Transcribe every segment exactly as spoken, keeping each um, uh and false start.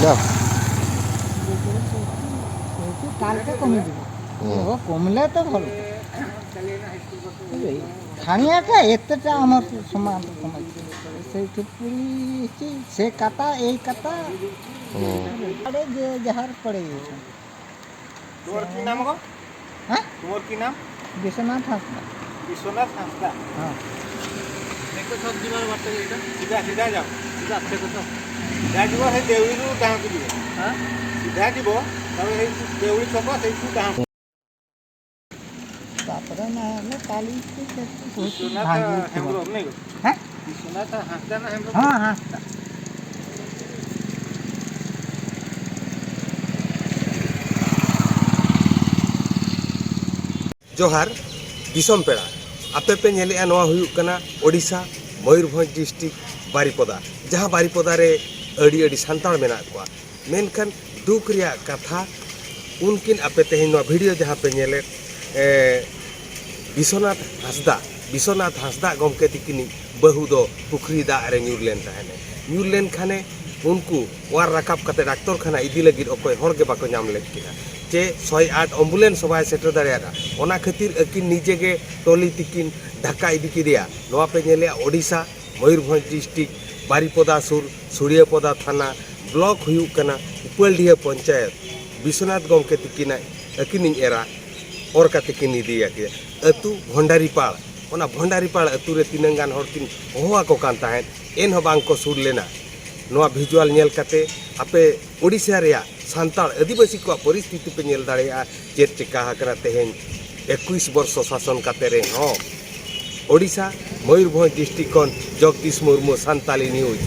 যা। একটু কালকে কমে দিব। হুম। ও কমলে তো ভালো। বুঝলি? খানিয়াটা এতেটা আমার সমান কমাইছে। সেই ক্ষেত্রে কি সে কাটা, এই কাটা, হুম। আরে যে যাহার পড়ে গেছে। তোমার কি নাম গো? হ্যাঁ? তোমার কি নাম? বিশ্বনাথ হাঁসদা। বিশ্বনাথ হাঁসদা। হ্যাঁ। দেখো সব জীবন বার্তা এটা। সিধা, সিধা যাও। সিধা আছে কোথাও? সিধা যাব, সেই দেউরিরু ডাহাতে যাব। হ্যাঁ? সিধা যাব, তারপরে সেই দেউরি ছক, সেই ডাহাতে। তারপরে না হলে কালি একটু একটু বিশ্বনাথ ভাঙিয়ে দিতে হবে। হেমব্রম নেই গো? হ্যাঁ? বিশ্বনাথ হাঁসদা না হেমব্রম? ᱦᱮᱸ, ᱦᱮᱸ᱾ ᱡᱚᱦᱟᱨ, ᱫᱤᱥᱚᱢ ᱯᱮᱲᱟ᱾ ᱟᱯᱮ ᱯᱮ ᱧᱮᱞᱮᱜᱼᱟ, ᱱᱚᱣᱟ ᱦᱩᱭᱩᱜ ᱠᱟᱱᱟ ᱳᱰᱤᱥᱟ, ᱢᱚᱭᱩᱨᱵᱷᱚᱸᱡᱽ ᱰᱤᱥᱴᱨᱤᱠᱴ, ᱵᱟᱨᱤᱯᱚᱫᱟ, ᱡᱟᱦᱟᱸ ᱵᱟᱨᱤᱯᱚᱫᱟ ᱨᱮ ᱟᱹᱰᱤ ᱟᱹᱰᱤ ᱥᱟᱱᱛᱟᱲ ᱢᱮᱱᱟᱜ ᱠᱚᱣᱟ᱾ ᱢᱮᱱᱠᱷᱟᱱ ᱫᱩᱠ ᱨᱮᱭᱟᱜ ᱠᱟᱛᱷᱟ, ᱩᱱᱠᱤᱱ ᱟᱯᱮ ᱛᱮᱦᱮᱧ ᱱᱚᱣᱟ ᱵᱷᱤᱰᱤᱭᱳ ᱡᱟᱦᱟᱸ ᱯᱮ ᱧᱮᱞᱮᱫ, ᱮ, ᱵᱤᱥᱣᱚᱱᱟᱛᱷ ᱦᱟᱸᱥᱫᱟ, ᱵᱤᱥᱣᱚᱱᱟᱛᱷ ᱦᱟᱸᱥᱫᱟ ᱜᱚᱢᱠᱮ ᱛᱤᱠᱤᱱᱤᱡ ᱵᱟᱹᱦᱩ ᱫᱚ ᱯᱩᱠᱷᱨᱤ ᱫᱟᱜ ᱨᱮ ᱧᱩᱨ ᱞᱮᱱ ᱛᱟᱦᱮᱸᱱᱮ᱾ ᱧᱩᱨ ᱞᱮᱱ ᱠᱷᱟᱱᱮ ᱩᱱᱠᱩ ᱚᱣᱟᱨ ᱨᱟᱠᱟᱵ ᱠᱟᱛᱮ ᱰᱟᱠᱛᱚᱨ ᱠᱷᱟᱱᱟ ᱤᱫᱤ ᱞᱟᱹᱜᱤᱫ ᱚᱠᱚᱭ ᱦᱚᱲ ᱜᱮ ᱵᱟᱠᱚ ᱧᱟᱢ ᱞᱮᱫ ᱠᱤᱱᱟ᱾ ᱪᱮ ᱥᱚᱭ ᱟᱴ ᱮᱢᱵᱩᱞᱮᱱᱥ ᱦᱚᱸ ᱵᱟᱭ ᱥᱮᱴᱮᱨ ᱫᱟᱲᱮᱭᱟᱫᱟ᱾ ᱚᱱᱟ ᱠᱷᱟᱹᱛᱤᱨ ᱟᱹᱠᱤᱱ ᱱᱤᱡᱮ ᱜᱮ ᱴᱚᱞᱤ ᱛᱤᱠᱤᱱ ᱰᱷᱟᱠᱟ ᱤᱫᱤ ᱠᱮᱫᱮᱭᱟ᱾ ᱱᱚᱣᱟ ᱯᱮ ᱧᱮᱞᱮᱜᱼᱟ ᱳᱰᱤᱥᱟ, ᱢᱚᱭᱩᱨᱵᱷᱚᱸᱡᱽ ᱰᱤᱥᱴᱨᱤᱠᱴ, ᱵᱟᱨᱤᱯᱚᱫᱟ ᱥᱩᱨ, ᱥᱩᱲᱤᱭᱟᱹᱯᱚᱫᱟ ᱛᱷᱟᱱᱟ, ᱵᱞᱚᱠ ᱦᱩᱭᱩᱜ ᱠᱟᱱᱟ ᱩᱯᱟᱹᱞᱰᱤᱦᱟᱹ ᱯᱚᱧᱪᱟᱭᱮᱛ᱾ ᱵᱤᱥᱣᱚᱱᱟᱛᱷ ᱜᱚᱢᱠᱮ ᱛᱤᱠᱤᱱᱟᱜ, ᱟᱹᱠᱤᱱᱤᱧ ᱮᱨᱟ, ᱚᱨ ᱠᱟᱛᱮ ᱠᱤᱱ ᱤᱫᱤᱭᱟ ᱠᱤᱱᱟ᱾ ᱟᱹᱛᱩ ᱵᱷᱚᱱᱰᱟᱨᱤᱯᱟᱲ᱾ ᱚᱱᱟ ᱵᱷᱚᱱᱰᱟᱨᱤᱯᱟᱲ ᱟᱹᱛᱩ ᱨᱮ ᱛᱤᱱᱟᱹᱝ ᱜᱟᱱ ᱦᱚᱲ ᱠᱤᱱ ᱦᱚᱦᱚ ᱟᱠᱚ ᱠᱟᱱ ᱛᱟᱦᱮᱸᱫ, ᱮᱱᱦᱚᱸ ᱵᱟᱝ ᱠᱚ ᱥᱩᱨ ᱞᱮᱱᱟ᱾ ᱱᱚᱣᱟ ᱵᱷᱤᱡᱩᱣᱟᱞ ᱧᱮᱞ ᱠᱟᱛᱮ ᱟᱯᱮ ᱳᱰᱤᱥᱟ ᱨᱮᱭᱟᱜ ᱥᱟᱱᱛᱟᱲ ᱟᱹᱫᱤᱵᱟᱹᱥᱤ ᱠᱚᱣᱟᱜ ᱯᱚᱨᱤᱥᱛᱷᱤᱛᱤ ᱯᱮ ᱧᱮᱞ ᱫᱟᱲᱮᱭᱟᱜᱼᱟ, ᱪᱮᱫ ᱪᱮᱠᱟ ᱟᱠᱟᱱᱟ ᱛᱮᱦᱮᱧ ᱮᱠᱩᱥ ᱵᱚᱨᱥᱚ ᱥᱟᱥᱚᱱ ᱠᱟᱛᱮ ᱨᱮᱦᱚᱸ᱾ ᱳᱰᱤᱥᱟ, ᱢᱚᱭᱩᱨᱵᱷᱚᱸᱡᱽ ᱰᱤᱥᱴᱨᱤᱠᱴ ᱠᱷᱚᱱ ᱡᱚᱜᱽᱫᱤᱥ ᱢᱩᱨᱢᱩ, ᱥᱟᱱᱛᱟᱞᱤ ᱱᱤᱭᱩᱡᱽ᱾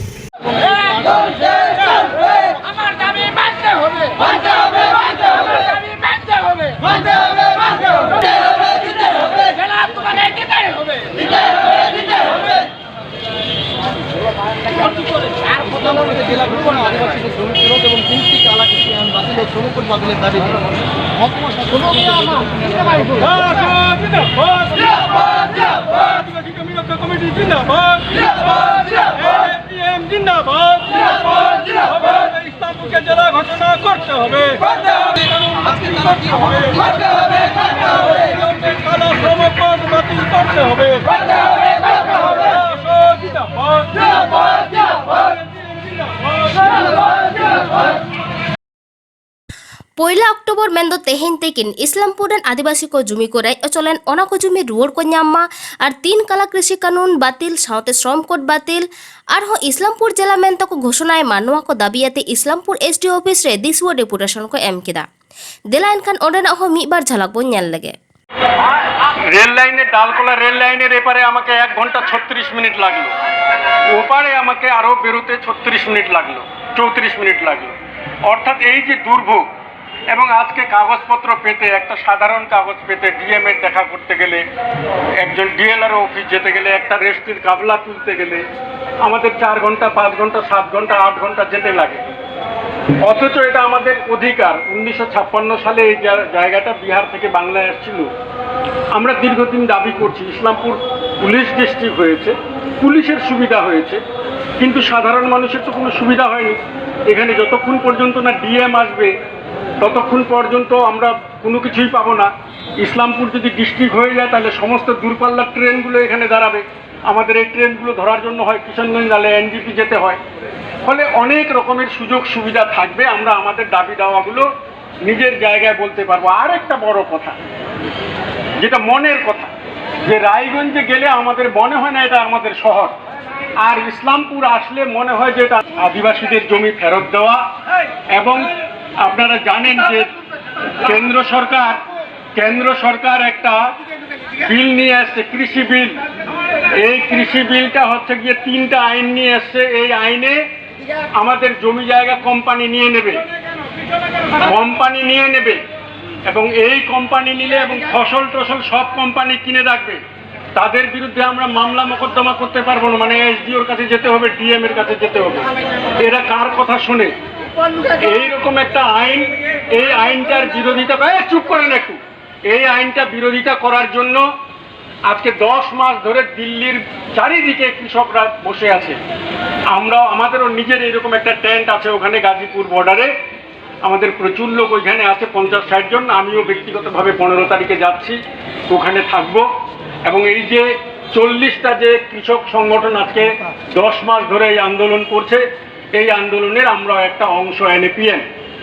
আমার দাবি মানতে হবে। মানতে হবে, মানতে হবে। আমার দাবি মানতে হবে। মানতে হবে, মানতে হবে। দিতে হবে, দিতে হবে। জেলা তোমাকে দিতে হবে। দিতে হবে, দিতে হবে। জেলা যুব আদিবাসী শ্রমিক বিরোধ এবং তিনটি কালা কৃষি আইন বাতিল ও শ্রমিক বাতিলের দাবি। মহকুমা শাসক আদিবাসী কমিটি জিন্দাবাদ। এপিএম জিন্দাবাদ। কে জেলা ঘোষণা করতে হবে। করতে হবে। কানুন বাতিল করতে হবে। করতে হবে। করতে হবে। কালা শ্রম কোড বাতিল করতে হবে। করতে হবে। করতে হবে। জিন্দাবাদ। জিন্দাবাদ। জিন্দাবাদ। ᱯᱳᱭᱞᱟ ᱚᱠᱴᱳᱵᱚᱨ ᱢᱮᱱᱫᱚ ᱛᱮᱦᱮᱧ ᱛᱤᱠᱤᱱ ᱤᱥᱞᱟᱢᱯᱩᱨ ᱨᱮᱱ ᱟᱹᱫᱤᱵᱟᱹᱥᱤ ᱠᱚ ᱡᱩᱢᱤ ᱠᱚ ᱨᱮᱡ ᱦᱚᱪᱚ ᱞᱮᱱ, ᱚᱱᱟ ᱠᱚ ᱡᱩᱢᱤ ᱨᱩᱣᱟᱹᱲ ᱠᱚ ᱧᱟᱢ ᱢᱟ ᱟᱨ ᱛᱤᱱ ᱠᱟᱞᱟ ᱠᱨᱤᱥᱤ ᱠᱟᱹᱱᱩᱱ ᱵᱟᱹᱛᱤᱞ ᱥᱟᱶᱛᱮ ᱥᱨᱚᱢ ᱠᱳᱰ ᱵᱟᱹᱛᱤᱞ, ᱟᱨᱦᱚᱸ ᱤᱥᱞᱟᱢᱯᱩᱨ ᱡᱮᱞᱟ ᱢᱮᱱᱛᱮ ᱠᱚ ᱜᱷᱳᱥᱚᱱᱟᱭ ᱢᱟ, ᱱᱚᱣᱟ ᱠᱚ ᱫᱟᱹᱵᱤ ᱟᱛᱮ ᱤᱥᱞᱟᱢᱯᱩᱨ ᱮᱥ ᱰᱤ ᱚᱯᱷᱤᱥ ᱨᱮ ᱫᱤᱥᱩᱣᱟᱹ ᱰᱮᱯᱩᱴᱮᱥᱚᱱ ᱠᱚ ᱮᱢ ᱠᱮᱫᱟ᱾ ᱫᱮᱞᱟ ᱮᱱᱠᱷᱟᱱ ᱚᱸᱰᱮᱱᱟᱜ ᱦᱚᱸ ᱢᱤᱫ ᱵᱟᱨ ᱡᱷᱟᱞᱟᱠ ᱵᱚᱱ ᱧᱮᱞ ᱞᱮᱜᱮ᱾ রেল লাইনে, ডালকোলা রেল লাইনের এপারে আমাকে এক ঘন্টা ছত্রিশ মিনিট লাগলো, ওপারে আমাকে আরও বেরোতে ছত্রিশ মিনিট লাগলো, চৌত্রিশ মিনিট লাগলো। অর্থাৎ এই যে দুর্ভোগ, এবং আজকে কাগজপত্র পেতে, একটা সাধারণ কাগজ পেতে, ডিএম এর দেখা করতে গেলে, একজন ডিএলআর অফিস যেতে গেলে, একটা রেশনির কাবলা তুলতে গেলে আমাদের চার ঘন্টা, পাঁচ ঘন্টা, সাত ঘন্টা, আট ঘন্টা যেতে লাগে। অথচ এটা আমাদের অধিকার। উনিশশো ছাপ্পান্ন সালে এই জা- জায়গাটা বিহার থেকে বাংলায় আসছিল। আমরা দীর্ঘদিন দাবি করছি, ইসলামপুর পুলিশ ডিস্ট্রিক্ট হয়েছে, পুলিশের সুবিধা হয়েছে, কিন্তু সাধারণ মানুষের তো কোনো সুবিধা হয়নি। এখানে যতক্ষণ পর্যন্ত না ডিএম আসবে, ততক্ষণ পর্যন্ত আমরা কোনো কিছুই পাবো না। ইসলামপুর যদি ডিস্ট্রিক্ট হয়ে যায়, তাহলে সমস্ত দূরপাল্লার ট্রেনগুলো এখানে দাঁড়াবে। আমাদের এই ট্রেনগুলো ধরার জন্য হয় কিশোরগঞ্জ, নাহলে এনজেপি যেতে হয়। ফলে অনেক রকমের সুযোগ সুবিধা থাকবে, আমরা আমাদের দাবি দাওয়াগুলো নিজের জায়গায় বলতে পারবো। আর একটা বড় কথা, যেটা মনের কথা, যে রায়গঞ্জে গেলে আমাদের মনে হয় না এটা আমাদের শহর, আর ইসলামপুর আসলে মনে হয় যে এটা আদিবাসীদের জমি ফেরত দেওয়া। এবং আপনারা জানেন যে কেন্দ্র সরকার, কেন্দ্র সরকার একটা বিল নিয়ে আসছে, কৃষি বিল। এই কৃষি বিলটা হচ্ছে গিয়ে তিনটা আইন নিয়ে আসছে। এই আইনে আমাদের জমি জায়গা কোম্পানি নিয়ে নেবে, কোম্পানি নিয়ে নেবে। এবং এই কোম্পানি নিলে এবং ফসল টসল সব কোম্পানি কিনে রাখবে। তাদের বিরুদ্ধে আমরা মামলা মোকদ্দমা করতে পারবো না, মানে এসডিওর কাছে যেতে হবে, ডিএম এর কাছে যেতে হবে। এরা কার কথা শুনে? এইরকম একটা আইন, এই আইনটার বিরোধিতা, এই চুপ করেন একটু, এই আইনটা বিরোধিতা করার জন্য আজকে দশ মাস ধরে দিল্লির চারিদিকে কৃষকরা বসে আছে। আমরাও, আমাদেরও নিজের এরকম একটা টেন্ট আছে ওখানে গাজীপুর বর্ডারে। আমাদের প্রচুর লোক ওইখানে আছে, পঞ্চাশ ষাট জন। আমিও ব্যক্তিগতভাবে পনেরো তারিখে যাচ্ছি, ওখানে থাকব। এবং এই যে চল্লিশটা যে কৃষক সংগঠন আজকে দশ মাস ধরে এই আন্দোলন করছে, এই আন্দোলনের আমরা একটা অংশ এনএপিএম,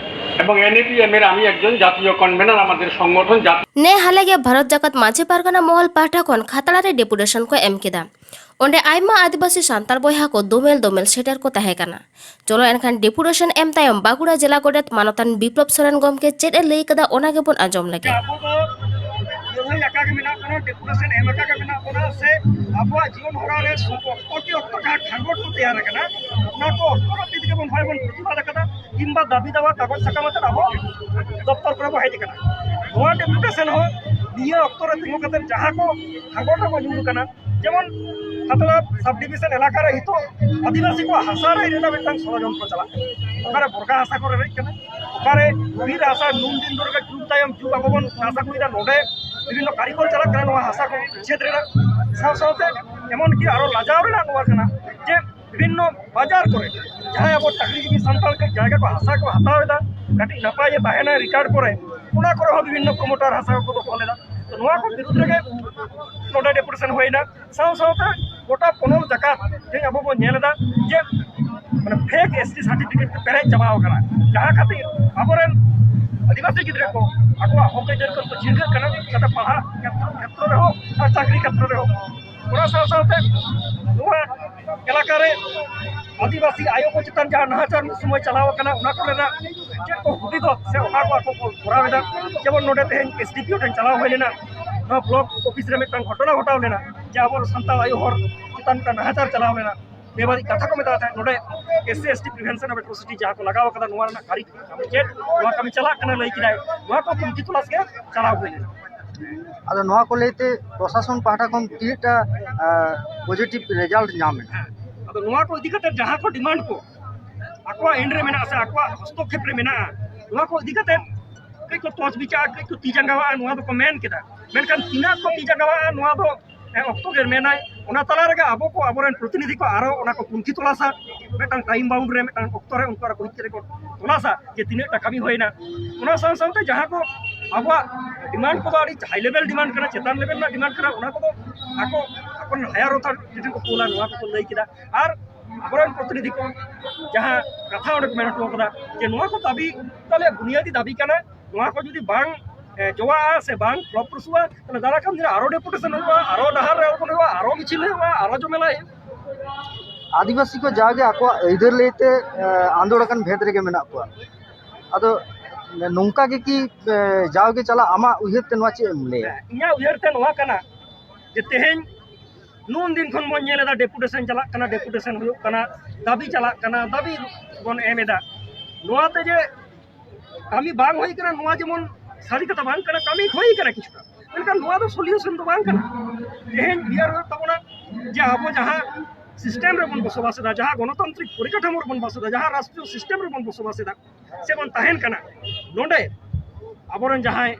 এবং এনএপিএম এর আমি একজন জাতীয় কনভেনার। আমাদের সংগঠন জাতীয় ᱱᱮ ᱦᱟᱞᱮ ᱜᱮ ᱵᱷᱟᱨᱚᱛ ᱡᱟᱠᱟᱛ ᱢᱟᱹᱡᱷᱤ ᱯᱟᱨᱜᱟᱱᱟ ᱢᱚᱦᱚᱞ ᱯᱟᱦᱴᱟ ᱠᱷᱚᱱ ᱠᱷᱟᱛᱲᱟ ᱨᱮ ᱰᱮᱯᱩᱴᱮᱥᱚᱱ ᱠᱚ ᱮᱢ ᱠᱮᱫᱟ᱾ ᱚᱸᱰᱮ ᱟᱭᱢᱟ ᱟᱹᱫᱤᱵᱟᱹᱥᱤ ᱥᱟᱱᱛᱟᱲ ᱵᱚᱭᱦᱟ ᱠᱚ ᱫᱳᱢᱮᱞ ᱫᱳᱢᱮᱞ ᱥᱮᱴᱮᱨ ᱠᱚ ᱛᱟᱦᱮᱸ ᱠᱟᱱᱟ᱾ ᱪᱚᱞᱚ ᱮᱱᱠᱷᱟᱱ ᱰᱮᱯᱩᱴᱮᱥᱚᱱ ᱮᱢ ᱛᱟᱭᱚᱢ ᱵᱟᱸᱠᱩᱲᱟ ᱡᱮᱞᱟ ᱜᱚᱰᱮᱛ ᱢᱟᱱᱚᱛᱟᱱ ᱵᱤᱯᱞᱚᱵ ᱥᱚᱨᱮᱱ ᱜᱚᱢᱠᱮ ᱪᱮᱫ ᱮ ᱞᱟᱹᱭ ᱠᱟᱫᱟ, ᱚᱱᱟ ᱜᱮᱵᱚᱱ ᱟᱸᱡᱚᱢ ᱞᱮᱜᱮ᱾ ᱟᱵᱚ ᱫᱚ ᱞᱟᱹᱲᱦᱟᱹᱭ ᱟᱠᱟ ᱜᱮ ᱢᱮᱱᱟᱜ ᱵᱚᱱᱟ, ᱰᱮᱯᱩᱴᱮᱥᱚᱱ ᱮᱢ ᱟᱠᱟ ᱜᱮ ᱢᱮᱱᱟᱜ ᱵᱚᱱᱟ, ᱥᱮ ᱟᱵᱚᱣᱟᱜ ᱡᱤᱭᱚᱱ ᱦᱚᱨᱟ ᱨᱮ ᱥᱩᱠ ᱚᱠᱛᱚ ᱠᱮ ᱚᱠᱛᱚ ᱡᱟᱦᱟᱸ ᱠᱷᱟᱸᱜᱚᱴ ᱠᱚ ᱛᱮᱭᱟᱨ ᱟᱠᱟᱱᱟ, ᱚᱱᱟ ᱠᱚ ᱚᱠᱛᱚ ᱱᱟᱹᱯᱤᱛ ᱜᱮᱵᱚᱱ ᱦᱚᱸᱜᱼᱚᱭ ᱵᱚᱱ ᱯᱨᱚᱛᱤᱵᱟᱫ ᱟᱠᱟᱫᱟ, ᱠᱤᱝᱵᱟ ᱫᱟᱹᱵᱤ ᱫᱟᱣᱟ ᱠᱟᱜᱚᱡᱽ ᱥᱟᱠᱟᱢ ᱟᱛᱮᱫ ᱟᱵᱚ ᱫᱚᱯᱛᱚᱨ ᱠᱚᱨᱮ ᱵᱚᱱ ᱦᱮᱡ ᱟᱠᱟᱱᱟ᱾ ᱱᱚᱣᱟ ᱰᱮᱯᱩᱴᱮᱥᱚᱱ ᱦᱚᱸ ᱱᱤᱭᱟᱹ ᱚᱠᱛᱚ ᱨᱮ ᱛᱤᱸᱜᱩ ᱠᱟᱛᱮᱫ ᱡᱟᱦᱟᱸ ᱠᱚ ᱠᱷᱟᱸᱜᱚᱴ ᱨᱮᱵᱚᱱ ᱧᱩᱨ ᱟᱠᱟᱱᱟ, ᱡᱮᱢᱚᱱ ᱠᱷᱟᱛᱲᱟ ᱥᱟᱵ ᱰᱤᱵᱤᱥᱚᱱ ᱮᱞᱟᱠᱟ ᱨᱮ ᱱᱤᱛᱚᱜ ᱟᱹᱫᱤᱵᱟᱹᱥᱤ ᱠᱚᱣᱟᱜ ᱦᱟᱥᱟ ᱨᱮᱡ ᱨᱮᱱᱟᱜ ᱢᱤᱫᱴᱟᱝ ᱥᱚᱲᱚᱡᱚᱱᱛᱨᱚ ᱪᱟᱞᱟᱜ ᱠᱟᱱᱟ᱾ ᱚᱠᱟᱨᱮ ᱵᱚᱨᱜᱟ ᱦᱟᱥᱟ ᱠᱚ ᱨᱮᱡ ᱠᱟᱱᱟ, ᱚᱠᱟᱨᱮ ᱵᱤᱨ ᱦᱟᱥᱟ ᱱᱩᱱ ᱫᱤᱱ ᱫᱷᱚᱨᱮ ᱡᱩᱜᱽ ᱛᱟᱭᱚᱢ ᱡᱩᱜᱽ ᱟᱵᱚ ᱵᱚᱱ ᱪᱟᱥ ᱟᱹᱜᱩᱭᱮᱫᱟ, ᱱᱚᱰᱮ ᱵᱤᱵᱷᱤᱱᱱᱚ ᱠᱟᱹᱨᱤᱜᱚᱞ ᱪᱟᱞᱟᱜ ᱠᱟᱱᱟ ᱱᱚᱣᱟ ᱦᱟᱥᱟ ᱠᱚ ᱪᱷᱮᱫ ᱨᱮᱱᱟᱜ᱾ ᱥᱟᱶ ᱥᱟᱶᱛᱮ ᱮᱢᱚᱱ ᱠᱤ ᱟᱨᱚ ᱞᱟᱡᱟᱣ ᱨᱮᱱᱟᱜ ᱱᱚᱣᱟ ᱠᱟᱱᱟ ᱡᱮ ᱵᱤᱵᱷᱤᱱᱱᱚ ᱵᱟᱡᱟᱨ ᱠᱚᱨᱮ ᱡᱟᱦᱟᱸᱭ ᱟᱵᱚ ᱪᱟᱹᱠᱨᱤᱡᱤᱵᱤ ᱥᱟᱱᱛᱟᱲ ᱠᱚ ᱡᱟᱭᱜᱟ ᱠᱚ ᱦᱟᱥᱟ ᱠᱚ ᱦᱟᱛᱟᱣ ᱮᱫᱟ, ᱠᱟᱹᱴᱤᱡ ᱱᱟᱯᱟᱭ ᱜᱮ ᱛᱟᱦᱮᱱᱟ ᱨᱮᱠᱚᱨᱰ ᱠᱚᱨᱮ, ᱚᱱᱟ ᱠᱚᱨᱮ ᱦᱚᱸ ᱵᱤᱵᱷᱤᱱᱱᱚ ᱯᱨᱚᱢᱳᱴᱟᱨ ᱦᱟᱥᱟ ᱠᱚᱠᱚ ᱫᱚᱠᱷᱚᱞ ᱮᱫᱟ᱾ ᱛᱚ ᱱᱚᱣᱟ ᱠᱚ ᱵᱤᱨᱩᱫᱽ ᱨᱮᱜᱮ ᱱᱚᱰᱮ ᱰᱮᱯᱩᱴᱮᱥᱚᱱ ᱦᱩᱭᱱᱟ᱾ ᱥᱟᱶ ᱥᱟᱶᱛᱮ ᱜᱚᱴᱟ ᱯᱚᱱᱚᱛ ᱡᱟᱠᱟᱛ ᱛᱮᱦᱮᱧ ᱟᱵᱚ ᱵᱚᱱ ᱧᱮᱞ ᱮᱫᱟ ᱡᱮ ᱢᱟᱱᱮ ᱯᱷᱮᱠ ᱮᱥᱴᱤ ᱥᱟᱨᱴᱤᱯᱷᱤᱠᱮᱴ ᱛᱮ ᱯᱮᱨᱮᱡ ᱪᱟᱵᱟᱣ ᱟᱠᱟᱱᱟ, ᱡᱟᱦᱟᱸ ᱠᱷᱟᱹᱛᱤᱨ ᱟᱵᱚᱨᱮᱱ ᱟᱹᱫᱤᱵᱟᱹᱥᱤ ᱜᱤᱫᱽᱨᱟᱹ ᱠᱚ ᱟᱠᱚᱣᱟᱜ ᱦᱚᱠ ᱟᱹᱭᱫᱟᱹᱨ ᱠᱷᱚᱱ ᱠᱚ ᱪᱷᱤᱱᱜᱟᱹᱜ ᱠᱟᱱᱟ, ᱡᱟᱛᱮ ᱯᱟᱲᱦᱟᱜ ᱠᱷᱮᱛᱨᱚ ᱨᱮᱦᱚᱸ ᱟᱨ ᱪᱟᱹᱠᱨᱤ ᱠᱷᱮᱛᱨᱚ ᱨᱮᱦᱚᱸ᱾ ᱚᱱᱟ ᱥᱟᱶ ᱥᱟᱶᱛᱮ ᱱᱚᱣᱟ ᱮᱞᱟᱠᱟ ᱨᱮ ᱟᱹᱫᱤᱵᱟᱹᱥᱤ ᱟᱭᱳ ᱠᱚ ᱪᱮᱛᱟᱱ ᱡᱟᱦᱟᱸ ᱱᱟᱦᱟᱪᱟᱨ ᱢᱤᱫ ᱥᱚᱢᱚᱭ ᱪᱟᱞᱟᱣ ᱟᱠᱟᱱᱟ, ᱚᱱᱟ ᱠᱚᱨᱮᱱᱟᱜ ᱪᱮᱫ ᱠᱚ ᱦᱩᱫᱤᱥ ᱥᱮ ᱚᱠᱟ ᱠᱚ ᱟᱠᱚ ᱠᱚ ᱠᱚᱨᱟᱣ ᱮᱫᱟ᱾ ᱡᱮᱢᱚᱱ ᱱᱚᱰᱮ ᱛᱮᱦᱮᱧ ᱮᱥᱰᱤᱯᱤᱳ ᱴᱷᱮᱱ ᱪᱟᱞᱟᱣ ᱦᱩᱭ ᱞᱮᱱᱟ, ᱱᱚᱣᱟ ᱵᱞᱚᱠ ᱚᱯᱷᱤᱥ ᱨᱮ ᱢᱤᱫᱴᱟᱝ ᱜᱷᱚᱴᱚᱱᱟ ᱜᱷᱚᱴᱟᱣ ᱞᱮᱱᱟ ᱡᱮ ᱟᱵᱚ ᱥᱟᱱᱛᱟᱲ ᱟᱭᱳ ᱦᱚᱲ ᱪᱮᱛᱟᱱ ᱢᱤᱫᱴᱟᱝ ᱱᱟᱦᱟᱪᱟᱨ ᱪᱟᱞᱟᱣ ᱞᱮᱱᱟ᱾ ᱵᱮᱵᱟᱹᱲᱤᱡ ᱠᱟᱛᱷᱟ ᱠᱚ ᱢᱮᱛᱟᱜ ᱛᱟᱦᱮᱸᱫ᱾ ᱱᱚᱰᱮ S C S T prevention and atrocity ᱡᱟᱦᱟᱸ ᱠᱚ ᱞᱟᱜᱟᱣ ᱟᱠᱟᱫᱟ, ᱱᱚᱣᱟ ᱨᱮᱱᱟᱜ ᱠᱟᱹᱨᱤ ᱪᱮᱫ, ᱱᱚᱣᱟ ᱠᱟᱹᱢᱤ ᱪᱟᱞᱟᱜ ᱠᱟᱱᱟ ᱞᱟᱹᱭ ᱠᱮᱫᱟᱭ, ᱱᱚᱣᱟ ᱠᱚ ᱛᱩᱱᱠᱷᱤ ᱛᱚᱞᱟᱥ ᱜᱮ ᱪᱟᱞᱟᱣ ᱦᱩᱭ ᱞᱮᱱᱟ᱾ ᱟᱫᱚ ᱱᱚᱣᱟ ᱠᱚ ᱞᱟᱹᱭᱛᱮ ᱯᱨᱚᱥᱟᱥᱚᱱ ᱯᱟᱦᱴᱟ ᱠᱷᱚᱱ ᱛᱤᱱᱟᱹᱜᱴᱟ ᱯᱚᱡᱤᱴᱤᱵᱷ ᱨᱮᱡᱟᱞᱴ ᱧᱟᱢ ᱮᱱᱟ? ᱟᱫᱚ ᱱᱚᱣᱟ ᱠᱚ ᱤᱫᱤ ᱠᱟᱛᱮ ᱡᱟᱦᱟᱸ ᱠᱚ ᱰᱤᱢᱟᱱᱰ ᱠᱚ ᱟᱠᱚᱣᱟᱜ ᱮᱱᱰ ᱨᱮ ᱢᱮᱱᱟᱜᱼᱟ ᱥᱮ ᱟᱠᱚᱣᱟᱜ ᱦᱚᱥᱛᱚᱠᱷᱮᱯ ᱨᱮ ᱢᱮᱱᱟᱜᱼᱟ, ᱱᱚᱣᱟ ᱠᱚ ᱤᱫᱤ ᱠᱟᱛᱮ ᱠᱚ ᱛᱚᱡ ᱵᱤᱪᱟᱨ ᱠᱟᱹᱡ ᱠᱚ ᱛᱤ ᱡᱟᱸᱜᱟᱣᱟᱜᱼᱟ, ᱱᱚᱣᱟ ᱫᱚᱠᱚ ᱢᱮᱱ ᱠᱮᱫᱟ᱾ ᱢᱮᱱᱠᱷᱟᱱ ᱛᱤᱱᱟᱹᱜ ᱠᱚ ᱛᱤ ᱡᱟᱸᱜᱟᱣᱟᱜᱼᱟ, ᱱᱚᱣᱟ ᱫᱚ ᱮ, ᱚᱠᱛᱚ ᱜᱮ ᱢᱮᱱᱟᱭ᱾ ᱚᱱᱟ ᱛᱟᱞᱟ ᱨᱮᱜᱮ ᱟᱵᱚ ᱠᱚ, ᱟᱵᱚᱨᱮᱱ ᱯᱨᱚᱛᱤᱱᱤᱫᱷᱤ ᱠᱚ ᱟᱨᱚ ᱚᱱᱟ ᱠᱚ ᱛᱩᱱᱠᱷᱤ ᱛᱚᱞᱟᱥᱟ, ᱢᱤᱫᱴᱟᱝ ᱴᱟᱭᱤᱢ ᱵᱟᱣᱩᱱᱰ ᱨᱮ, ᱢᱤᱫᱴᱟᱝ ᱚᱠᱛᱚ ᱨᱮ ᱩᱱᱠᱩ ᱟᱨᱚ ᱠᱚ ᱦᱤᱡᱩᱜ ᱨᱮᱠᱚ ᱛᱚᱞᱟᱥᱟ ᱡᱮ ᱛᱤᱱᱟᱹᱜ ᱴᱟ ᱠᱟᱹᱢᱤ ᱦᱩᱭᱱᱟ᱾ ᱚᱱᱟ ᱥᱟᱶ ᱥᱟᱶᱛᱮ ᱡᱟᱦᱟᱸ ᱠᱚ ᱟᱵᱚᱣᱟᱜ ᱰᱤᱢᱟᱱᱰ ᱠᱚᱫᱚ ᱟᱹᱰᱤ ᱦᱟᱭ ᱞᱮᱵᱮᱞ ᱰᱤᱢᱟᱱᱰ ᱠᱟᱱᱟ, ᱪᱮᱛᱟᱱ ᱞᱮᱵᱮᱞ ᱨᱮᱱᱟᱜ ᱰᱤᱢᱟᱱᱰ ᱠᱟᱱᱟ, ᱚᱱᱟ ᱠᱚᱫᱚ ᱟᱠᱚ ᱟᱠᱚᱨᱮᱱ ᱦᱟᱭᱟᱨ ᱚᱛᱷᱚᱨᱤᱴᱤ ᱴᱷᱮᱱ ᱠᱚ ᱠᱩᱞᱟ, ᱱᱚᱣᱟ ᱠᱚᱠᱚ ᱞᱟᱹᱭ ᱠᱮᱫᱟ᱾ ᱟᱨ ᱟᱵᱚᱨᱮᱱ ᱯᱨᱚᱛᱤᱱᱤᱫᱷᱤ ᱠᱚ ᱡᱟᱦᱟᱸ ᱠᱟᱛᱷᱟ ᱚᱸᱰᱮ ᱠᱚ ᱢᱮᱱ ᱦᱚᱴᱚ ᱠᱟᱫᱟ ᱡᱮ ᱱᱚᱣᱟ ᱠᱚ ᱫᱟᱹᱵᱤ ᱛᱟᱦᱞᱮ ᱵᱩᱱᱤᱭᱟᱫᱤ ᱫᱟᱹᱵᱤ ᱠᱟᱱᱟ, ᱱᱚᱣᱟ ᱠᱚ ᱡᱩᱫᱤ ᱵᱟᱝ ᱮ, ᱡᱚᱣᱟᱜᱼᱟ ᱥᱮ ᱵᱟᱝ ᱯᱷᱞᱚᱯ ᱯᱨᱚᱥᱩᱜᱼᱟ, ᱛᱟᱦᱞᱮ ᱫᱟᱨᱟᱭ ᱠᱟᱱ ᱫᱤᱱ ᱨᱮ ᱟᱨᱚ ᱰᱮᱯᱩᱴᱮᱥᱚᱱ ᱦᱩᱭᱩᱜᱼᱟ, ᱟᱨᱚ ᱰᱟᱦᱟᱨ ᱨᱮ ᱟᱬᱜᱚᱱ ᱦᱩᱭᱩᱜᱼᱟ, ᱟᱨᱚ ᱡᱷᱟᱢᱮᱞᱟ ᱦᱩᱭᱩᱜᱼᱟ᱾ ᱟᱹᱫᱤᱵᱟᱹᱥᱤ ᱠᱚ ᱡᱟᱣᱜᱮ ᱟᱠᱚᱣᱟᱜ ᱟᱹᱭᱫᱟᱹᱨ ᱞᱟᱹᱭᱛᱮ, ᱮ, ᱟᱸᱫᱳᱲ ᱟᱠᱟᱱ ᱵᱷᱮᱫ ᱨᱮᱜᱮ ᱢᱮᱱᱟᱜ ᱠᱚᱣᱟ᱾ ᱟᱫᱚ ᱱᱚᱝᱠᱟ ᱜᱮ ᱠᱤ, ᱮ, ᱡᱟᱣᱜᱮ ᱪᱟᱞᱟᱜ? ᱟᱢᱟᱜ ᱩᱭᱦᱟᱹᱨ ᱛᱮ ᱱᱚᱣᱟ ᱪᱮᱫ ᱮᱢ ᱞᱟᱹᱭᱟ? ᱤᱧᱟᱹᱜ ᱩᱭᱦᱟᱹᱨ ᱛᱮ ᱱᱚᱣᱟ ᱠᱟᱱᱟ ᱡᱮ ᱛᱮᱦᱮᱧ ᱱᱩᱱ ᱫᱤᱱ ᱠᱷᱚᱱ ᱵᱚᱱ ᱧᱮᱞ ᱮᱫᱟ, ᱰᱮᱯᱩᱴᱮᱥᱚᱱ ᱪᱟᱞᱟᱜ ᱠᱟᱱᱟ, ᱰᱮᱯᱩᱴᱮᱥᱚᱱ ᱦᱩᱭᱩᱜ ᱠᱟᱱᱟ, ᱫᱟᱹᱵᱤ ᱪᱟᱞᱟᱜ ᱠᱟᱱᱟ, ᱫᱟᱹᱵᱤ ᱵᱚᱱ ᱮᱢ ᱮᱫᱟ᱾ ᱱᱚᱣᱟ ᱛᱮ ᱡᱮ ᱠᱟᱹᱢᱤ ᱵᱟᱝ ᱦᱩᱭ ᱠᱟᱱᱟ, ᱱᱚᱣᱟ ᱡᱮᱢᱚᱱ ᱥᱟᱹᱨᱤ ᱠᱟᱛᱷᱟ ᱵᱟᱝ ᱠᱟᱱᱟ, ᱠᱟᱹᱢᱤ ᱦᱩᱭ ᱠᱟᱱᱟ ᱠᱤᱪᱷᱩᱴᱟ, ᱢᱮᱱᱠᱷᱟᱱ ᱱᱚᱣᱟ ᱫᱚ ᱥᱚᱞᱤᱭᱩᱥᱚᱱ ᱫᱚ ᱵᱟᱝ ᱠᱟᱱᱟ᱾ ᱛᱮᱦᱮᱧ ᱩᱭᱦᱟᱹᱨ ᱦᱩᱭᱩᱜ ᱛᱟᱵᱚᱱᱟ ᱡᱮ ᱟᱵᱚ ᱡᱟᱦᱟᱸ ᱥᱤᱥᱴᱮᱢ ᱨᱮᱵᱚᱱ ᱵᱚᱥᱚᱵᱟᱥ ᱮᱫᱟ, ᱡᱟᱦᱟᱸ ᱜᱚᱱᱚᱛᱟᱱᱛᱨᱤᱠ ᱯᱚᱨᱤᱠᱟᱴᱷᱟᱢᱳ ᱨᱮᱵᱚᱱ ᱵᱚᱥᱚᱵᱟᱥ ᱮᱫᱟ, ᱡᱟᱦᱟᱸ ᱨᱟᱥᱴᱨᱤᱭᱚ ᱥᱤᱥᱴᱮᱢ ᱨᱮᱵᱚᱱ ᱵᱚᱥᱚᱵᱟᱥ ᱮᱫᱟ ᱥᱮᱵᱚᱱ ᱛᱟᱦᱮᱱ ᱠᱟᱱᱟ, ᱱᱚᱰᱮ ᱟᱵᱚᱨᱮᱱ ᱡᱟᱦᱟᱸᱭ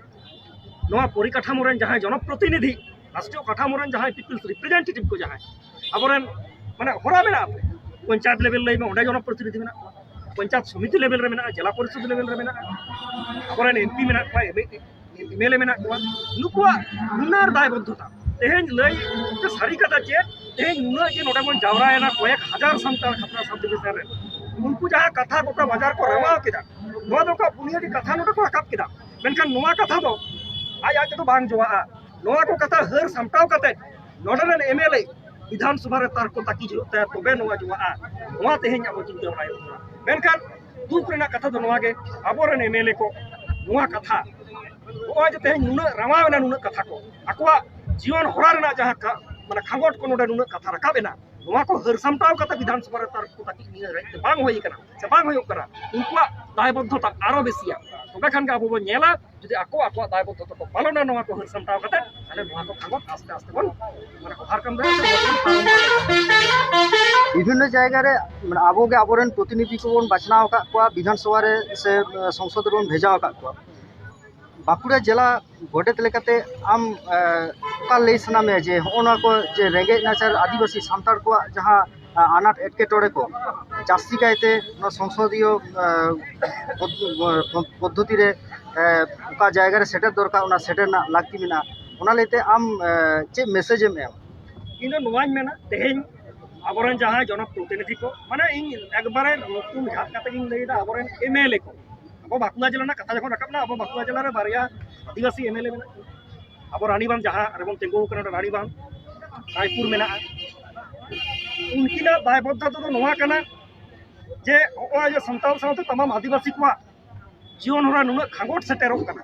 ᱱᱚᱣᱟ ᱯᱚᱨᱤᱠᱟᱴᱷᱟᱢᱳ ᱨᱮᱱ ᱡᱟᱦᱟᱸᱭ ᱡᱚᱱᱚᱯᱨᱚᱛᱤᱱᱤᱫᱷᱤ, ᱨᱟᱥᱴᱨᱤᱭᱚ ᱠᱟᱴᱷᱟᱢᱳ ᱨᱮᱱ ᱡᱟᱦᱟᱸᱭ ᱯᱤᱯᱤᱞᱥ ᱨᱤᱯᱨᱮᱡᱮᱱᱴᱮᱴᱤᱵᱷ ᱠᱚ ᱡᱟᱦᱟᱸᱭ ᱟᱵᱚᱨᱮᱱ ᱢᱟᱱᱮ ᱦᱚᱨᱟ ᱢᱮᱱᱟᱜᱼᱟ, ᱯᱚᱧᱪᱟᱭᱮᱛ ᱞᱮᱵᱮᱞ ᱞᱟᱹᱭ ᱢᱮ, ᱚᱸᱰᱮ ᱡᱚᱱᱚᱯᱨᱚᱛᱤᱱᱤᱫᱷᱤ ᱢᱮᱱᱟᱜ ᱠᱚᱣᱟ, ᱯᱚᱧᱪᱟᱭᱮᱛ ᱥᱚᱢᱤᱛᱤ ᱞᱮᱵᱮᱞ ᱨᱮ ᱢᱮᱱᱟᱜᱼᱟ, ᱡᱮᱞᱟ ᱯᱚᱨᱤᱥᱚᱫ ᱞᱮᱵᱮᱞ ᱨᱮ ᱢᱮᱱᱟᱜᱼᱟ, ᱟᱵᱚᱨᱮᱱ ᱮᱢᱯᱤ ᱢᱮᱱᱟᱜ ᱠᱚᱣᱟ, ᱮᱢᱮᱞᱮ ᱢᱮᱱᱟᱜ ᱠᱚᱣᱟ, ᱱᱩᱠᱩᱣᱟᱜ ᱦᱩᱱᱟᱹᱨ ᱫᱟᱭᱵᱚᱫᱽᱫᱷᱚᱛᱟ᱾ ᱛᱮᱦᱮᱧ ᱞᱟᱹᱭ ᱛᱮ ᱥᱟᱹᱨᱤ ᱠᱟᱛᱷᱟ ᱪᱮᱫ, ᱛᱮᱦᱮᱧ ᱱᱩᱱᱟᱹᱜ ᱡᱮ ᱱᱚᱰᱮ ᱵᱚᱱ ᱡᱟᱣᱨᱟᱭᱮᱱᱟ ᱠᱚᱭᱮᱠ ᱦᱟᱡᱟᱨ ᱥᱟᱱᱛᱟᱲ ᱠᱷᱟᱛᱲᱟ ᱥᱟᱵ ᱰᱤᱵᱷᱤᱡᱚᱱ ᱨᱮ, ᱩᱱᱠᱩ ᱡᱟᱦᱟᱸ ᱠᱟᱛᱷᱟ ᱜᱚᱴᱟ ᱵᱟᱡᱟᱨ ᱠᱚ ᱨᱟᱢᱟᱣ ᱠᱮᱫᱟ, ᱱᱚᱣᱟ ᱫᱚ ᱚᱠᱟ ᱵᱩᱱᱤᱭᱟᱹᱫᱤ ᱠᱟᱛᱷᱟ ᱱᱚᱰᱮ ᱠᱚ ᱨᱟᱠᱟᱵ ᱠᱮᱫᱟ, ᱢᱮᱱᱠᱷᱟᱱ ᱱᱚᱣᱟ ᱠᱟᱛᱷᱟ ᱫᱚ ᱟᱡ ᱟᱡ ᱛᱮᱫᱚ ᱵᱟᱝ ᱡᱚᱣᱟᱜᱼᱟ᱾ ᱱᱚᱣᱟ ᱠᱚ ᱠᱟᱛᱷᱟ ᱦᱟᱹᱨ ᱥᱟᱢᱴᱟᱣ ᱠᱟᱛᱮ ᱱᱚᱰᱮ ᱨᱮᱱ ᱮᱢᱮᱞᱮ ᱵᱤᱫᱷᱟᱱ ᱥᱚᱵᱷᱟ ᱨᱮ ᱛᱟᱨᱠᱚ ᱛᱟᱹᱠᱤᱡ ᱦᱩᱭᱩᱜ ᱛᱟᱭᱟ, ᱛᱚᱵᱮ ᱱᱚᱣᱟ ᱡᱚᱣᱟᱜᱼᱟ᱾ ᱱᱚᱣᱟ ᱛᱮᱦᱮᱧ ᱟᱵᱚ ᱪᱤᱱᱛᱟᱹ ᱵᱟᱲᱟᱭ ᱦᱩᱭᱩᱜ ᱛᱟᱵᱚᱱᱟ᱾ ᱢᱮᱱᱠᱷᱟᱱ ᱫᱩᱠ ᱨᱮᱱᱟᱜ ᱠᱟᱛᱷᱟ ᱫᱚ ᱱᱚᱣᱟ ᱜᱮ, ᱟᱵᱚᱨᱮᱱ ᱮᱢᱮᱞᱮ ᱠᱚ ᱱᱚᱣᱟ ᱠᱟᱛᱷᱟ, ᱱᱚᱜᱼᱚᱭ ᱡᱮ ᱛᱮᱦᱮᱧ ᱱᱩᱱᱟᱹᱜ ᱨᱟᱢᱟᱣ ᱮᱱᱟ, ᱱᱩᱱᱟᱹᱜ ᱠᱟᱛᱷᱟ ᱠᱚ, ᱟᱠᱚᱣᱟᱜ ᱡᱤᱭᱚᱱ ᱦᱚᱨᱟ ᱨᱮᱱᱟᱜ ᱡᱟᱦᱟᱸ ᱠᱟ-, ᱢᱟᱱᱮ ᱠᱷᱟᱸᱜᱚᱴ ᱠᱚ ᱱᱚᱰᱮ ᱱᱩᱱᱟᱹᱜ ᱠᱟᱛᱷᱟ ᱨᱟᱠᱟᱵ ᱮᱱᱟ, ᱱᱚᱣᱟ ᱠᱚ ᱦᱟᱹᱨ ᱥᱟᱢᱴᱟᱣ ᱠᱟᱛᱮ ᱵᱤᱫᱷᱟᱱ ᱥᱚᱵᱷᱟ ᱨᱮ ᱛᱟᱨᱠᱚ ᱛᱟᱹᱠᱤᱡ ᱱᱤᱭᱟᱹ ᱜᱷᱟᱹᱲᱤᱡ ᱛᱮ ᱵᱟᱝ ᱦᱩᱭ ᱟᱠᱟᱱᱟ ᱥᱮ ᱵᱟᱝ ᱦᱩᱭᱩᱜ ᱠᱟᱱᱟ, ᱩᱱᱠᱩᱣᱟᱜ ᱫᱟᱭᱵᱚᱫᱽᱫᱷᱚᱛᱟ ᱟᱨᱚ ᱵᱮᱥᱤᱭᱟ᱾ ᱛᱚᱵᱮ ᱠᱷᱟᱱ ᱜᱮ ᱟᱵᱚ ᱵᱚᱱ ᱧᱮᱞᱟ, ᱡᱩᱫᱤ ᱟᱠᱚ ᱟᱠᱚᱣᱟᱜ ᱫᱟᱭᱵᱚᱫᱽᱫᱷᱚᱛᱟ ᱠᱚ ᱯᱟᱞᱚᱱᱟ, ᱱᱚᱣᱟ ᱠᱚ ᱦᱟᱹᱨ ᱥᱟᱢᱴᱟᱣ ᱠᱟᱛᱮ, ᱛᱟᱦᱞᱮ ᱱᱚᱣᱟ ᱠᱚ ᱠᱷᱟᱸᱜᱚᱴ ᱟᱥᱛᱮ ᱟᱥᱛᱮ ᱵᱚᱱ, ᱢᱟᱱᱮ, overcome ᱫᱟᱲᱮᱭᱟᱜᱼᱟ ᱥᱮ ᱱᱚᱣᱟ ᱠᱚ ᱵᱚᱱ ᱯᱟᱨᱚᱢ ᱫᱟᱲᱮᱭᱟᱜᱼᱟ᱾ ᱵᱤᱵᱷᱤᱱᱱᱚ ᱡᱟᱭᱜᱟ ᱨᱮ, ᱢᱟᱱᱮ, ᱟᱵᱚ ᱜᱮ ᱟᱵᱚᱨᱮᱱ ᱯᱨᱚᱛᱤᱱᱤᱫᱷᱤ ᱠᱚᱵᱚᱱ ᱵᱟᱪᱷᱱᱟᱣ ᱟᱠᱟᱫ ᱠᱚᱣᱟ, ᱵᱤᱫᱷᱟᱱ ᱥᱚᱵᱷᱟ ᱨᱮ ᱥᱮ, ᱮ, ᱥᱚᱝᱥᱚᱫ ᱨᱮᱵᱚᱱ ᱵᱷᱮᱡᱟ ᱟᱠᱟᱫ ᱠᱚᱣᱟ᱾ ᱵᱟᱸᱠᱩᱲᱟ ᱡᱮᱞᱟ ᱜᱚᱰᱮᱛ ᱞᱮᱠᱟᱛᱮ ᱟᱢ ᱚᱠᱟ ᱞᱟᱹᱭ ᱥᱟᱱᱟ ᱢᱮᱭᱟ ᱡᱮ ᱦᱚᱸᱜᱼᱚ ᱱᱚᱣᱟ ᱠᱚ ᱡᱮ ᱨᱮᱸᱜᱮᱡ ᱱᱟᱪᱟᱨ ᱟᱹᱫᱤᱵᱟᱹᱥᱤ ᱥᱟᱱᱛᱟᱲ ᱠᱚᱣᱟᱜ ᱡᱟᱦᱟᱸ ᱟᱱᱟᱴ ᱮᱴᱠᱮᱴᱚᱬᱮ ᱠᱚ ᱡᱟᱹᱥᱛᱤ ᱠᱟᱭᱛᱮ ᱱᱚᱣᱟ ᱥᱚᱝᱥᱚᱫᱤᱭᱚ ᱯᱚᱫᱽᱫᱷᱚᱛᱤ ᱨᱮ ᱚᱠᱟ ᱡᱟᱭᱜᱟ ᱨᱮ ᱥᱮᱴᱮᱨ ᱫᱚᱨᱠᱟᱨ, ᱚᱱᱟ ᱥᱮᱴᱮᱨ ᱨᱮᱱᱟᱜ ᱞᱟᱹᱠᱛᱤ ᱢᱮᱱᱟᱜᱼᱟ, ᱚᱱᱟ ᱞᱟᱹᱭᱛᱮ ᱟᱢ ᱪᱮᱫ ᱢᱮᱥᱮᱡᱽ ᱮᱢ ᱮᱢᱟ? ᱤᱧ ᱫᱚ ᱱᱚᱣᱟᱧ ᱢᱮᱱᱟ, ᱛᱮᱦᱮᱧ ᱟᱵᱚᱨᱮᱱ ᱡᱟᱦᱟᱸᱭ ᱡᱚᱱᱚ ᱯᱨᱚᱛᱤᱱᱤᱫᱷᱤ ᱠᱚ, ᱢᱟᱱᱮ ᱤᱧ ᱮᱠᱵᱟᱨᱮ ᱧᱩᱛᱩᱢ ᱡᱷᱟᱛ ᱠᱟᱛᱮ ᱜᱤᱧ ᱞᱟᱹᱭᱫᱟ, ᱟᱵᱚᱨᱮᱱ ᱮᱢᱮᱞᱮ ᱠᱚ, ᱟᱵᱚ ᱵᱟᱸᱠᱩᱲᱟ ᱡᱮᱞᱟ ᱨᱮᱱᱟᱜ ᱠᱟᱛᱷᱟ ᱡᱚᱠᱷᱚᱱ ᱨᱟᱠᱟᱵ ᱮᱱᱟ, ᱟᱵᱚ ᱵᱟᱸᱠᱩᱲᱟ ᱡᱮᱞᱟ ᱨᱮ ᱵᱟᱨᱭᱟ ᱟᱹᱫᱤᱵᱟᱹᱥᱤ ᱮᱢᱮᱞᱮ ᱢᱮᱱᱟᱜ ᱠᱚᱣᱟ᱾ ᱟᱵᱚ ᱨᱟᱱᱤᱵᱟᱸᱫᱷ ᱡᱟᱦᱟᱸ ᱨᱮᱵᱚᱱ ᱛᱤᱸᱜᱩ ᱟᱠᱟᱱᱟ, ᱚᱸᱰᱮ ᱨᱟᱱᱤᱵᱟᱸᱫᱷ ᱨᱟᱭᱯᱩᱨ ᱢᱮᱱᱟᱜᱼᱟ᱾ ᱩᱱᱠᱤᱱᱟᱜ ᱫᱟᱭᱵᱚᱫᱽᱫᱷᱚᱛᱟ ᱫᱚ ᱱᱚᱣᱟ ᱠᱟᱱᱟ ᱡᱮ ᱱᱚᱜᱼᱚᱭ ᱡᱮ ᱥᱟᱱᱛᱟᱲ ᱥᱟᱶᱛᱮ ᱛᱟᱢᱟᱢ ᱟᱹᱫᱤᱵᱟᱹᱥᱤ ᱠᱚᱣᱟᱜ ᱡᱤᱭᱚᱱ ᱦᱚᱨᱟ ᱱᱩᱱᱟᱹᱜ ᱠᱷᱟᱸᱜᱚᱴ ᱥᱮᱴᱮᱨᱚᱜ ᱠᱟᱱᱟ,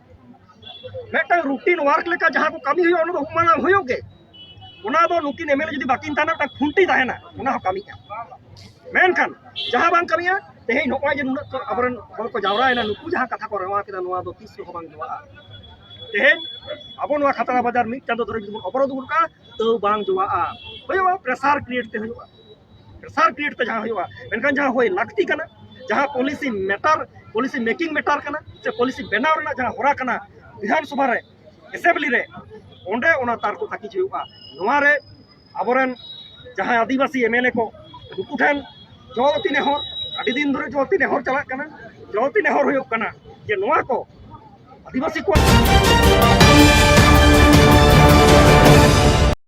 ᱢᱤᱫᱴᱟᱝ ᱨᱩᱴᱤᱱ ᱳᱣᱟᱨᱠ ᱞᱮᱠᱟ ᱡᱟᱦᱟᱸ ᱠᱚ ᱠᱟᱹᱢᱤ ᱦᱩᱭᱩᱜᱼᱟ, ᱚᱱᱟ ᱫᱚ ᱦᱩᱭᱩᱜ ᱜᱮ᱾ ᱚᱱᱟ ᱫᱚ ᱱᱩᱠᱤᱱ ᱮᱢᱮᱞᱮ ᱡᱩᱫᱤ ᱵᱟᱹᱠᱤᱱ ᱛᱟᱦᱮᱱᱟ, ᱢᱤᱫᱴᱟᱝ ᱠᱷᱩᱱᱴᱤ ᱛᱟᱦᱮᱱᱟ, ᱚᱱᱟ ᱦᱚᱸ ᱠᱟᱹᱢᱤᱜᱼᱟ᱾ ᱢᱮᱱᱠᱷᱟᱱ ᱡᱟᱦᱟᱸ ᱵᱟᱝ ᱠᱟᱹᱢᱤᱜᱼᱟ, ᱛᱮᱦᱮᱧ ᱱᱚᱜᱼᱚᱭ ᱡᱮ ᱱᱩᱱᱟᱹᱜ ᱠᱚ ᱟᱵᱚᱨᱮᱱ ᱦᱚᱲ ᱠᱚ ᱡᱟᱣᱨᱟᱭᱮᱱᱟ, ᱱᱩᱠᱩ ᱡᱟᱦᱟᱸ ᱠᱟᱛᱷᱟ ᱠᱚ ᱨᱚᱲ ᱠᱮᱫᱟ, ᱱᱚᱣᱟ ᱫᱚ ᱛᱤᱥ ᱨᱮᱦᱚᱸ ᱵᱟᱝ ᱡᱚᱢᱟᱜᱼᱟ᱾ ᱛᱮᱦᱮᱧ ᱟᱵᱚ ᱱᱚᱣᱟ ᱠᱷᱟᱛᱲᱟ ᱵᱟᱡᱟᱨ ᱢᱤᱫ ᱪᱟᱸᱫᱚ ᱫᱷᱚᱨᱮ ᱡᱩᱫᱤ ᱵᱚᱱ ᱚᱵᱚᱨᱳᱫᱷ ᱜᱚᱫ ᱠᱟᱜᱼᱟ, ᱛᱟᱹᱣ ᱵᱟᱝ ᱡᱚᱢᱟᱜᱼᱟ᱾ ᱦᱩᱭᱩᱜᱼᱟ, ᱯᱨᱮᱥᱟᱨ ᱠᱨᱤᱭᱮᱴ ᱛᱮ ᱦᱩᱭᱩᱜᱼᱟ᱾ ᱯᱨᱮᱥᱟᱨ ᱠᱨᱤᱭᱮᱴ ᱛᱮ ᱡᱟᱦᱟᱸ ᱦᱩᱭᱩᱜᱼᱟ, ᱢᱮᱱᱠᱷᱟᱱ ᱡᱟᱦᱟᱸ ᱦᱩᱭ ᱞᱟᱹᱠᱛᱤ ᱠᱟᱱᱟ, ᱡᱟᱦᱟᱸ policy matter, policy making matter ᱠᱟᱱᱟ, ᱥᱮ ᱯᱚᱞᱤᱥᱤ ᱵᱮᱱᱟᱣ ᱨᱮᱱᱟᱜ ᱡᱟᱦᱟᱸ ᱦᱚᱨᱟ ᱠᱟᱱᱟ ᱵᱤᱫᱷᱟᱱ ᱥᱚᱵᱷᱟ ᱨᱮ, ᱮᱥᱮᱢᱵᱞᱤ ᱨᱮ, ᱚᱸᱰᱮ ᱚᱱᱟ ᱛᱟᱨᱠᱚ ᱛᱟᱹᱠᱤᱡ ᱦᱩᱭᱩᱜᱼᱟ᱾ ᱱᱚᱣᱟ ᱨᱮ ᱟᱵᱚᱨᱮᱱ ᱡᱟᱦᱟᱸᱭ ᱟᱹᱫᱤᱵᱟᱹᱥᱤ ᱮᱢᱮᱞᱮ ᱠᱚ, ᱱᱩᱠᱩ ᱴᱷᱮᱱ ᱡᱚᱛᱤ ᱱᱮᱦᱚᱨ, ᱟᱹᱰᱤ ᱫᱤᱱ ᱫᱷᱚᱨᱮ ᱡᱚᱛᱤ ᱱᱮᱦᱚᱨ ᱪᱟᱞᱟᱜ ᱠᱟᱱᱟ, ᱡᱚᱛᱤ ᱱᱮᱦᱚᱨ ᱦᱩᱭᱩᱜ ᱠᱟᱱᱟ ᱡᱮ ᱱᱚᱣᱟ ᱠᱚ ᱟᱹᱫᱤᱵᱟᱹᱥᱤ ᱠᱚᱣᱟᱜ